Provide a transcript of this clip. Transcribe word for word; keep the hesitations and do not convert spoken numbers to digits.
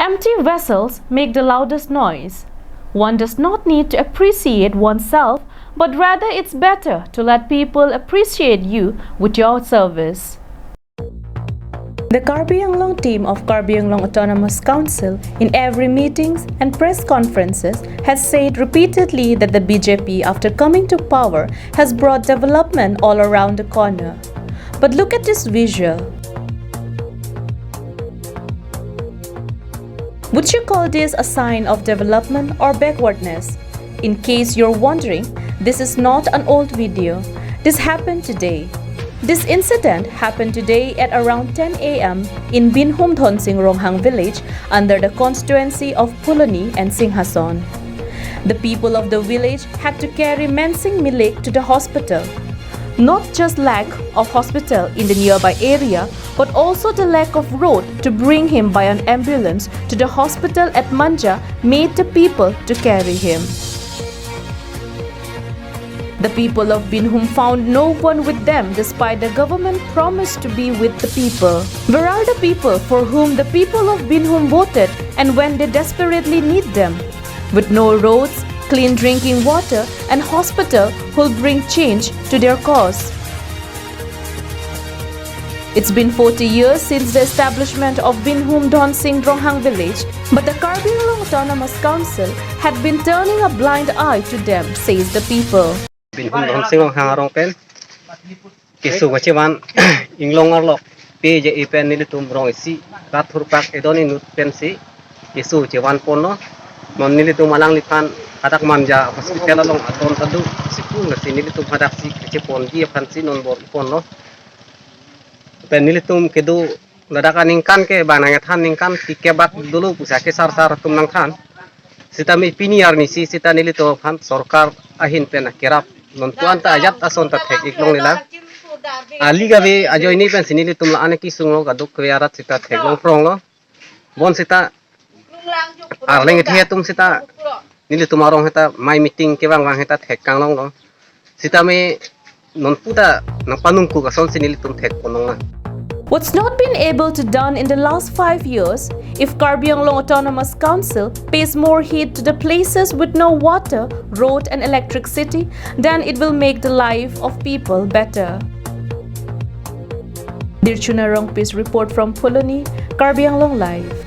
Empty vessels make the loudest noise. One does not need to appreciate oneself, but rather it's better to let people appreciate you with your service. The Karbi Anglong team of Karbi Anglong Autonomous Council, in every meetings and press conferences, has said repeatedly that the B J P, after coming to power, has brought development all around the corner. But look at this visual. Would you call this a sign of development or backwardness? In case you're wondering, this is not an old video. This happened today. This incident happened today at around ten a m in Binhum Dhonsing Ronghang village under the constituency of Phuloni and Singhason. The people of the village had to carry Mensing Milik to the hospital. Not just lack of hospital in the nearby area, but also the lack of road to bring him by an ambulance to the hospital at Manja made the people to carry him. The people of Binhum found no one with them despite the government promise to be with the people. Where are the people for whom the people of Binhum voted and when they desperately need them? With no roads, clean drinking water, and hospital who'll bring change to their cause. It's been forty years since the establishment of Binhum Dhonsing Ronghang village, but the Karbi Anglong Autonomous Council had been turning a blind eye to them, says the people. Binhum Dhonsing Ronghang arong pen keso kachevan inglong arlo pe je ipen nelitum rong isi rat thurpak edon inut pensi keso chevan ponlo. Non nelitum alangliphan hadak Manja hospital along aton ta do sikul nasi nelitum hadaksi kacheponji aphansi non bor-i ponlo. Pen nelitum kedo ladak aningkan ke bang nangkethan ningkan tikebak dolo pusi kesarsar atum nangthan. Sitame pini arnisi sita nelitum aphan sorkar ahin pen akerap non puan ta ajat ason ta thek-ik longle lang. Ali kave ajoine pensi nelitum la-an kesung lo, kadokave arat sita theklong pronglo. Bon sita arleng kethe atum sita nelitum arong heta mai meeting kevang vang heta thek kanglonglo. Sitame non puta nangpanungkuk asonsi nelitum thek ponlong lang. What's not been able to done in the last five years, if Karbi Anglong Autonomous Council pays more heed to the places with no water, road and electricity, then it will make the life of people better. Dirchuna Rongpi's report from Phuloni, Karbi Anglong Live.